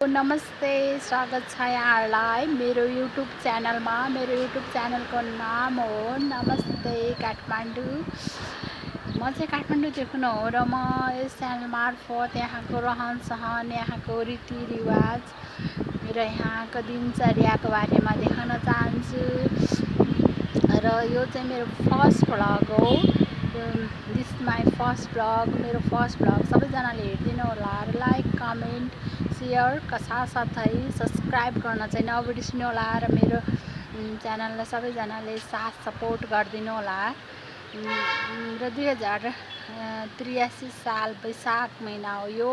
नमस्ते, स्वागत छ यहाँहरूलाई मेरो युट्युब च्यानलमा। मेरो युट्युब च्यानलको नाम हो नमस्ते काठमाडौँ। म चाहिँ काठमाडौँदेखि हो र म यस च्यानल मार्फत यहाँको रहनसहन, यहाँको रीतिरिवाज र यहाँको दिनचर्याको बारेमा देखाउन चाहन्छु। र यो चाहिँ मेरो फर्स्ट भ्लग हो। This my first vlog. मेरो फर्स्ट भ्लग सबैजनाले हेरिदिनु होला र लाइक, कमेन्ट, सेयर साथसाथै सब्सक्राइब गर्न चाहिँ नबिर्सिनु होला र मेरो च्यानललाई सबैजनाले साथ सपोर्ट गरिदिनु होला। र 2083 साल वैशाख महिना हो यो।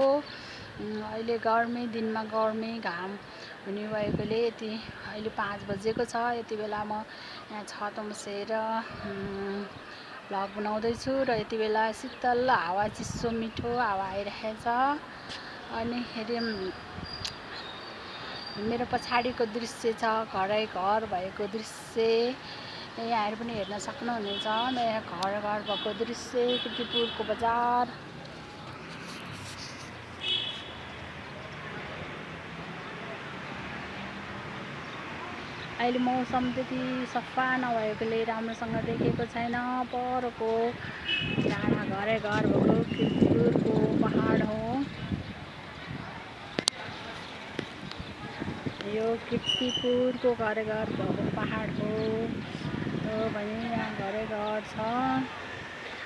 अहिले गर्मी दिनमा गर्मी घाम हुने भएकोले अहिले 5 बजेको छ। यति बेला म यहाँ छतमा बसेर भ्लग बनाउँदैछु र यति बेला शीतल हावा, चिसो मिठो हावा आइरहेछ। अनि मेरो पछाडिको दृश्य छ घरै घर भएको दृश्य। यहाँहरू पनि हेर्न सक्नुहुनेछ मेरो घर भएको दृश्य। कीर्तिपुरको बजार। अहिले मौसम त्यति सफा नभएकोले राम्रोसँग देखेको छैन। परको डाँडा घरै घर भएको कीर्तिपुरको पहाड हो यो। कीर्तिपुरको घरै घर भएको पहाड हो भने यहाँ घरै घर छ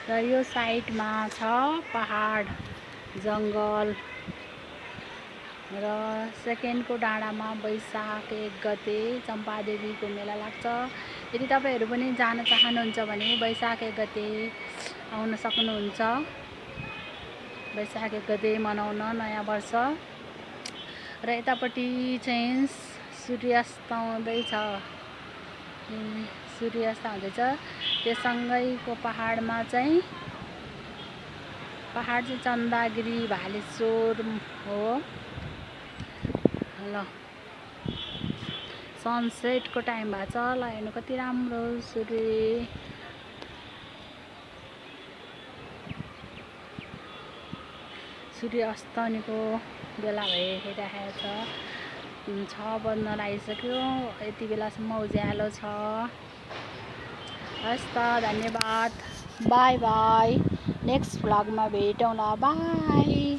र यो साइडमा छ पहाड जङ्गल। र सेकेन्डको डाँडामा वैशाख 1 गते चम्पादेवीको मेला लाग्छ। यदि तपाईँहरू पनि जान चाहनुहुन्छ भने वैशाख 1 गते आउन सक्नुहुन्छ। वैशाख 1 गते मनाउन नयाँ वर्ष। र यतापट्टि चाहिँ सूर्यास्त हुँदैछ। त्यससँगैको पहाड चाहिँ चन्दागिरी भालेश्वर हो। ल सनसेटको टाइम भएको छ। ल हेर्नु कति राम्रो सूर्य अस्ताउनेको बेला भइरहेको छ। 6 बज्न लागिसक्यो। यति बेलासम्म उज्यालो छ। हस् त, धन्यवाद। By by. नेक्स्ट भ्लगमा भेटौँला। बाई।